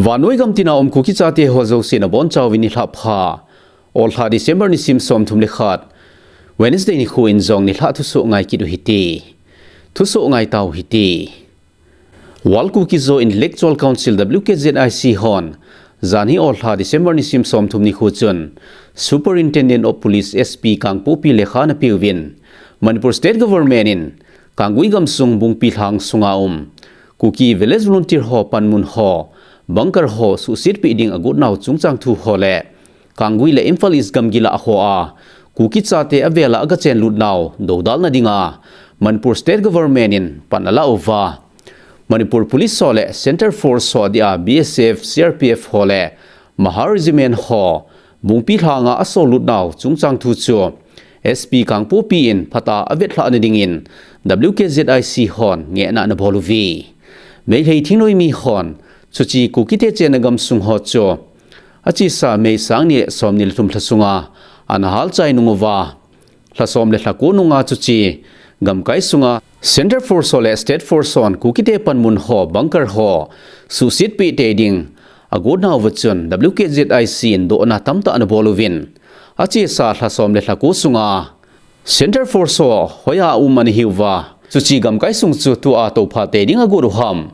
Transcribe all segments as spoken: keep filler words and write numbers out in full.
Vannoi gam tina um Kuki chate ho jouse nabonchauvin nilhah pha. Olha December nisim somthum le khat, Wednesday nikho in jong nilhah thusoh ngai kit u hite. Thusoh ngai tau hite. World Kuki Zo Intellectual Council, W K Z I C hon, janhi olha December nisim somthum nikho chun, Superintendent of Police, S P Kangpokpi lekha ana peuvin, Manipur State Government in Kanggui gamsung Bungpi lhang sunga um Kuki Village Volunteer ho panmun ho, bunker ho suhsetpeh ding agot nau chungchang thu ho le Kanggui le Imphal East gamgi lah hoa Kuki chate avela agachenlut nau dodalna dinga Manipur State Government in pan ala uva, Manipur Police ho le Centre Force ho adia B S F, C R P F ho le Mahar Regiment ho Bungpi lhanga asollut nau chungchang thu chu S P Kangpokpi in phatah a avetlhah nadingin W K Z I C hon ngehna anabol uve. Meitei thingnoimi hon chuche Kukite chenna gamsung ho chu achesa May sang ni le somni le thum lha sunga ana halchai nung uva, lha som le lha ko nunga chuche gamkai sunga Centre Force ho le State Force hon Kukite panmun ho, bunker ho suhsetpeh tei ding agot nauva chun W K Z I C in dohna tamtah anabol uvin, achesa lha som le lha ko sunga Centre Force ho hoiya um anahiuva, chuche gamkai sung chu tua toupha tei ding agot uham,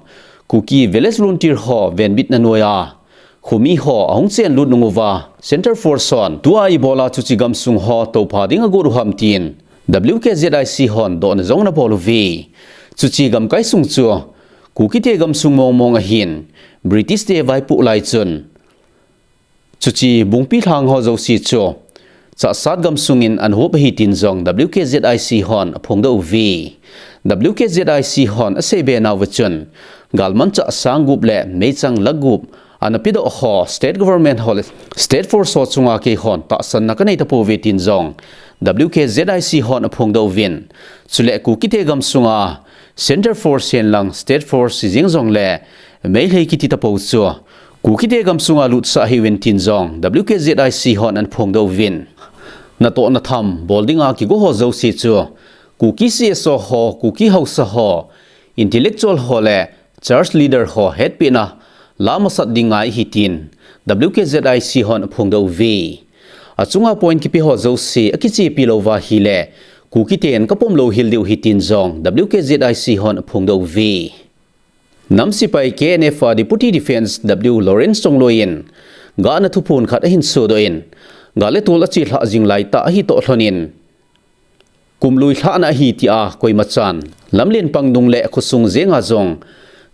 Kuki Village Volunteer ho venbitna noiya khomi ho ahung chenlut nung uva, Centre Force hon tua ibola chuche gamsung ho toupha ding agot uham tin W K Z I C hon dohna jong anabol uve. Chuche gamkai sung chu Kukite gamsung mongmong ahin, British te vaipoh lai chun chuche Bungpi lhang ho jouse chu Chahsat gamsung in anahop ahi tin jong W K Z I C hon aphongdoh uve. W K Z I C hon aseibe nauva chun, galmanchah sang gup le meichang lakh gup anapedoh ho State Government ho le State Force ho chunga keihon tahsanna kanei tapouve tin jong W K Z I C hon aphongdoh uvin, chule Kukite gamsunga Centre Force henlang State Force hijeng jongle Meitei kiti tapou chu Kukite gamsunga lutsah ahiuvin tin jong W K Z I C hon anaphongdoh uvin, natoh natham bol dinga kigo ho jouse chu Kuki C S O ho, Kuki haosa ho, intellectual ho le church leader ho hetpehna la masat ding ngai ahi tin W K Z I C hon aphongdoh uve. Achunga point kipe ho jouse akichepi louva ahile, Kukiten kapom louhel diu ahi tin jong W K Z I C hon aphongdoh uve. Nam sepai K N F a Deputy Defence W Lawrence Chongloi in gahna thuphon khat ahin sodoh in, gal le tol achelhah jing laitah ahi toh lhonin, kum lui lhahna ahi tia koimachan lamlen pangnung le khosung jenga jong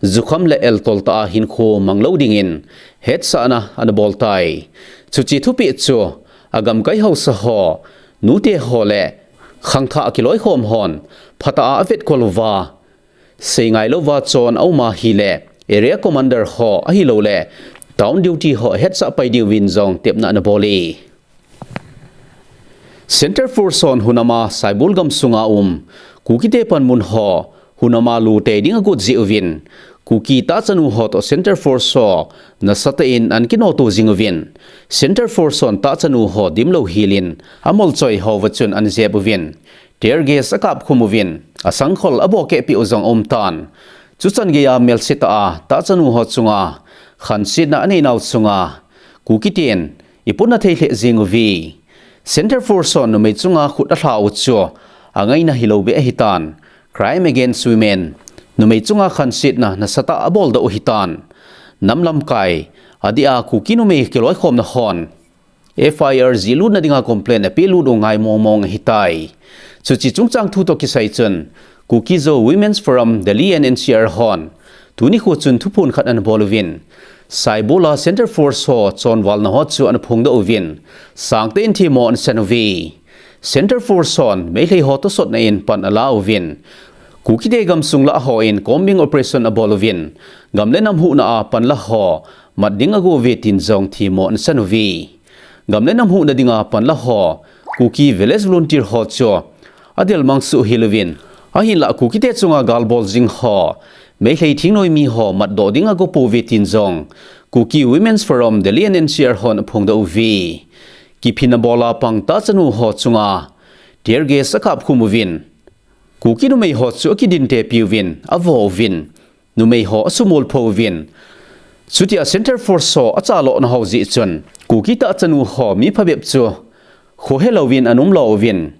jukham le eltol tah a hinkho manglou dingin hetsahna anabol tai. Chuche thupeh chu agamkai haosa ho, nute ho le khangthah kiloikhom hon phatah a avetkol uva, seingai louva chon auma ahile, area commander ho ahilouleh town duty ho ahetsah pai diuvin jong tepna anabol e. Centre Force hon hunama Saibol gamsunga um Kukite panmun ho hunama lutei ding agot jeh uvin, Kuki tahchanu ho toh Centre Force ho nasatah in anakinoto jing uvin, Centre Force hon tahchanu ho dimlou helin amolchoi houva chun anajep uvin, tear gas akapkhum uvin, asangkhol abokehpeh u jong aumtan. Chuchan geiya melsetah a tahchanu ho chunga khansetna aneinau chunga Kukiten ipotna thei lheh jeng uve. Centre Force hon numei chunga khut alhah u chu angaina hilou beh ahitan. Crime against women, numei chunga khansetna nasatah a aboldoh u ahitan. Nam lamkai adia Kuki numei kiloikhomna hon F I R jihlutna dinga complaint apehlut u ngai mongmong ahitai. Chuche chungchang thu toh kisai chun, Kuki Zo Women's Forum Delhi and N C R hon tuni nikho chun thuphon khat anabol uvin, Saibol a Centre Force ho chonvalna ho chu anaphongdoh uvin, sangtah in themmo anasan uve. Centre Force hon Meitei ho tosotna in pan ala uvin, Kukite gamsung lah hon combing operation abol uvin, gam le nam huhna a panla ho mat ding ago uve tin jong themmo anasan uve. Gam le nam huhna dinga panla ho, Kuki Village Volunteer ho chu adelmang suh hel uvin, ahinlah Kukite chunga gal bol jing ho, Meitei thingnoimi ho matdoh ding ago pouve tin jong Kuki Women's Forum Delhi and N C R hon aphongdoh uve. Kiphinna bola pang tahchanu ho chunga tear gas akapkhum uvin, Kuki numei ho chu akidintepi uvin, avo uvin, numei ho asumol pho uvin, Chutia Centre Force ho achalona ho jeh chun Kuki tahchanu ho mi phabep chu khohe louvin ana umlo uvin,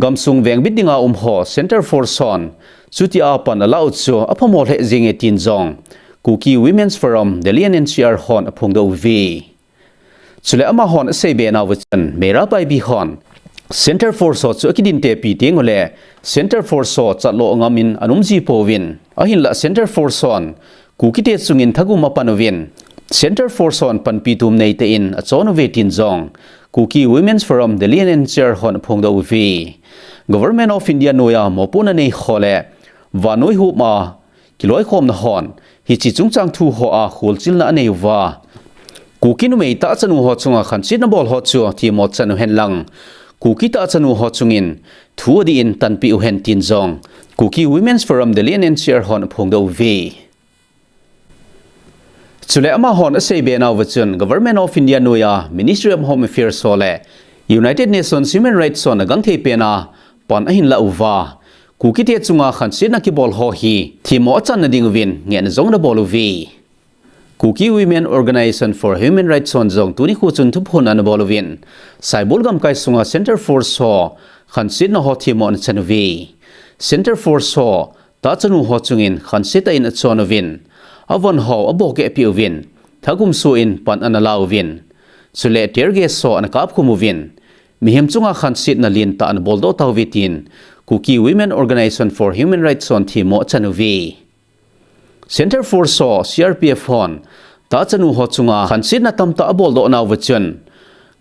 gamsung vengbit dinga um ho Centre Force hon chutia pan alah u chu aphamo lheh jenge tin jong Kuki Women's Forum Delhi and N C R hon aphongdoh uve. Chule amahon aseibe nauva chun Meira Paibi hon Centre Force ho chu akidintepi teng uleh Centre Force ho chatlo ngamin ana umji pouvin, ahinlah Centre Force hon Kukite chungin thagum apan uvin, Centre Force hon panpi tum neitah in achon uve tin jong Kuki Women's Forum Delhi and N C R hon aphongdoh uve. Government of India noiya mopohna nei ho le vannoi hopma kiloikhomna hon hiche chungchang thu hoa kholchilna anei uva, Kuki numei tahchanu ho chunga khansetna bol ho chu themmo chan uhen lang, Kuki tahchanu ho chungin thu adih in tanpeh uhen tin jong Kuki Women's Forum Delhi and N C R hon aphongdoh uve. Chule amahon aseibe nauva chun Government of India noiya Ministry of Home Affairs ho le United Nations Human Rights hon agangthei pena pan ahin lah uva, Kukite chunga khansetna kibol ho hi themmo achanna ding uvin ngehna jong ana bol uve. Kuki Women Organization for Human Rights hon jong tuni khu chun thuphon ana bol uvin, Saibol gamkai sunga Centre Force ho khansetna ho themmo ana chan uve. Centre Force ho tahchanu ho chungin khansetna in achon uvin, avon ho abohkeh peh uvin, thagum soh in pan ana la uvin, chule tear gas ho ana kapkhum uvin, mihem chunga khansetna lentah ana boldoh tauve tin Kuki Women Organization for Human Rights hon themmo achan uve. Centre Force ho, C R P F hon tahchanu ho chunga khansetna tamtah aboldoh nauva chun,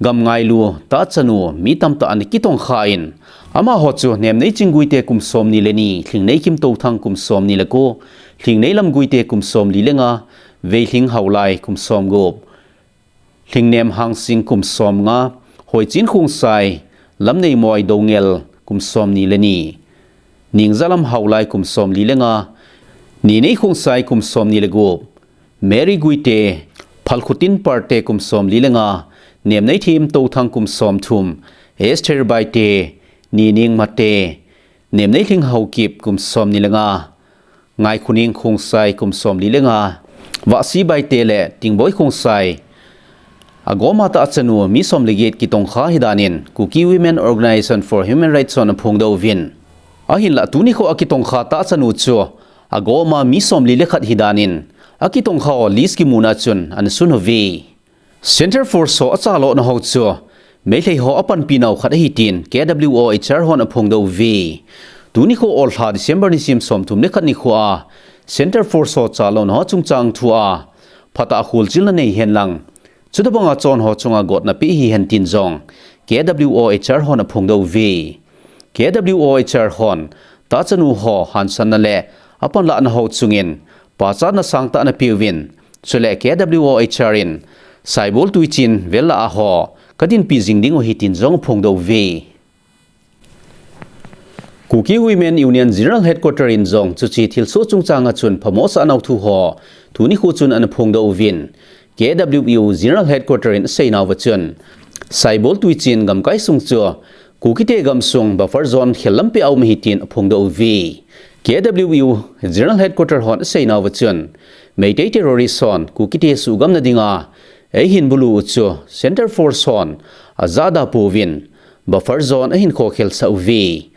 gam ngailu tahchanu mi tamtah ana kitongkha in, amaho chu Nemnei Chingguite kum somni le ni, Lhingnei Kimtouthang kum somni le ko, Lhingnei Lamguite kum somli le nga, Veilhing Haolai kum somgup, Lhingnem Hangsing kum somnga, Hoichin Khongsai, Lamneimoi Doungel kum somni le ni, Ningjalam Haolai kum somli le nga, Ninei Khongsai kum somni le gup, Mary Guite, Phalkhutin Parte kum somli le nga, Nemneithim Touthang kum somthum, Esther Baite, Nining Mate, Nemneilhing Haokip kum somni le nga, Ngaikhuning Khongsai kum somli le nga, Vahsi Baite le Tingboi Khongsai, agoma tahchanu mi som le get kitongkha ahi danin Kuki Women Organization for Human Rights hon aphongdoh uvin, ahinlah tuni khu akitongkha tahchanu chu agoma mi somli le khat ahi danin akitongkha ho list kimuna chun ana sun uve. Centre Force ho achalona ho chu Meitei ho apanpi nau khat ahi tin K W O H R hon aphongdoh uve. Tuni khu Ollha December nisim somthum le khat nikhoa Centre Force ho chalona ho chungchang thua phatah a kholchilna nei hen lang, chutabanga chon ho chunga gotna pe hihen tin jong K W O H R hon aphongdoh uve. K W O H R hon tahchanu ho hansanna le apanlahna ho chungin pachatna sangtah ana peuvin, chule K W O H R in Saibol Tuichin vella a ho kadinpi jing diu ahi tin jong aphongdoh uve. Kuki Women Union General Headquarter in jong chuche thilsoh chungchanga chun phamo asah nau thu ho tuni khu chun ana phongdoh uvin, K W U General Headquarter in asei nauva chun, Saibol Tuichin gamkai sung chu Kukite gamsung buffer zone khel lampi a um ahi tin aphongdoh uve. K W U General Headquarter hon asei nauva chun, Meitei terrorist hon Kukite suhgamna dinga eihin bulu u chu Centre Force hon ajahda pouvin, buffer zone ahin khokhel sah uve.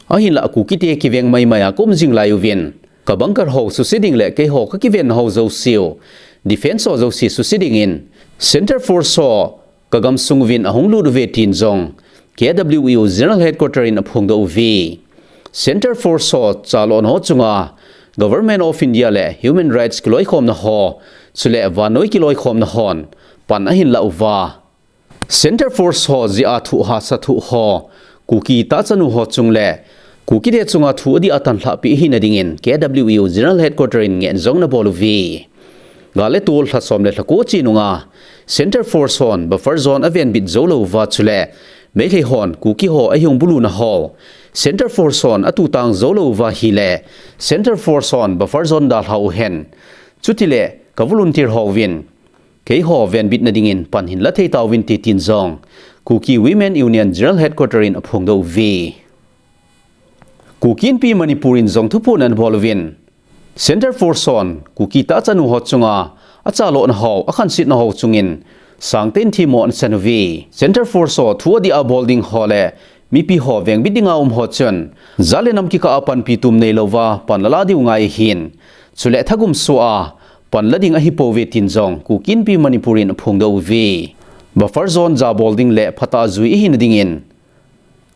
Ahinlah Kukite kiveng maimai a kaum jing lai uvin, ka bunker ho suse ding le keiho kakivenna ho jouse u defense ho jouse suse dingin Centre Force ho ka gamsung uvin ahung lut uve tin jong K W U General Headquarter in aphongdoh uve. Centre Force ho chalona ho chunga Government of India le human rights kiloikhomna ho, chule vannoi kiloikhomna hon pan ahin lah uva, Centre Force ho jeh a thu hahsa thu ho Kuki tahchanu ho chung le Kukite chunga thu adih a tanlhah pi ahina dingin K W U General Headquarter in ngehna jong ana bol uve. Gal le tol lha som le lha ko che nunga Centre Force hon buffer zone avenbit jou lou uva, chule Meitei hon Kuki ho ahung buluna ho Centre Force hon atutang jou lou uva ahile Centre Force hon buffer zone dalha uhen. Chutile ka volunteer hovin keiho venbitna dingin pan hin la thei tauvinte tin jong Kuki Women Union General Headquarter in aphongdoh uve. Kuki Inpi Manipur in jong thuphon ana bol uvin, Centre Force hon Kuki tahchanu ho chunga achalona ho, akhansetna ho chungin sangtah in themmo anasah uve. Center Force ho thu adih a bol ding ho le mipi ho vengbit dinga um ho chun jat le nam kikah a panpi tum neilouva panla la diu ngai ahin, chule thagum soh a panla ding ahipouve tin jong Kuki Inpi Manipur in aphongdoh uve. Buffer zone jabol ding le phatah a jui ahina dingin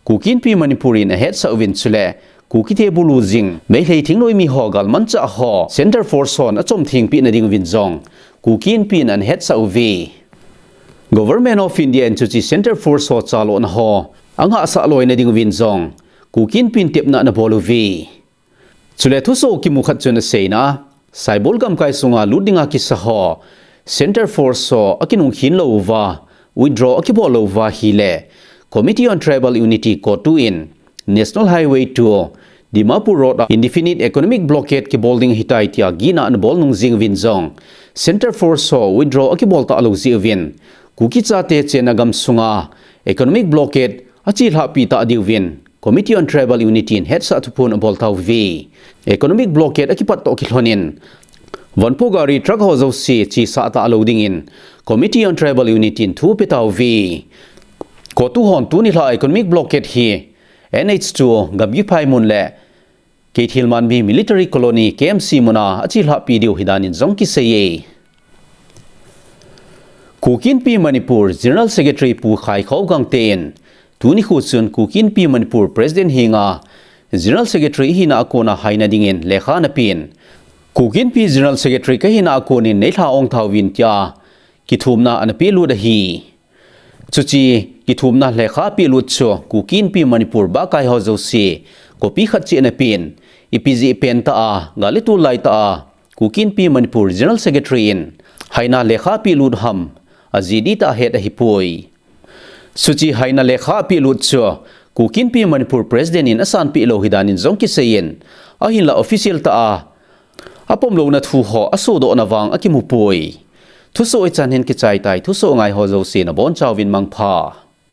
Kuki Inpi Manipur in ahetsah uvin, chule Kukite bulu jing Meitei thingnoimi ho galmanchah ho Center Force hon achomthengpeh na ding uvin jong Kuki Inpi in anahetsah uve. Government of India in chuche Center Force ho chalona ho angahsah loina ding uvin jong Kuki Inpi in tepna anabol uve. Chule thusoh kimu khat chun aseina a, Saibol gamkai sunga lut dinga kisa ho Center Force ho akinungkhen lou uva, withdraw akibol lou uva ahile Committee on Tribal Unity, CoTU in National Highway two Dimapur Road a indefinite economic blockade kibol ding ahitai tia gihna anabol nung jing uvin jong Center Force ho withdraw akibol talou jeh uvin Kuki chate chenna gam sunga economic blockade achelhahpi ta diuvin Committee on Tribal Unity in hetsah thuphon abol tauve. Economic blockade akipat toh kilhonin vanpo gari truck ho jouse chesah talou dingin Committee on Tribal Unity in thu ape tauve. CoTU hon tuni lha economic blockade hi N H two Gamgiphai mun le Keithelmanbi Military Colony, K M C muna achelhahpi diu ahi danin jong kiseiye. Kuki Inpi Manipur General Secretary Pu Khaikhou Gangte in tuni nikho chun Kuki Inpi Manipur President henga General Secretary ahina a kona haina dingin lekha anapen. Kuki Inpi General Secretary kahina a konin neilha ong tauvin tia kithumna anapehlut ahi. Chuche kithumna lekha apehlut chu Kuki Inpi Manipur bahkai ho jouse copy khat cheh anapen, ipi jeh pen tah a, gal le tol lai tah a, Kuki Inpi Manipur General Secretary in haina lekha apehlut ham, ajeh dihtah a het ahipoi. Chuche haina lekha apehlut chu Kuki Inpi Manipur President in asanpeh lou ahi danin jong kiseiyin, ahinla official tah a apom louna thu ho asodohna vang akimupoi. Thusoh hichan hin kichai tai, thusoh ngai ho jouse nabonchauvin mangpha.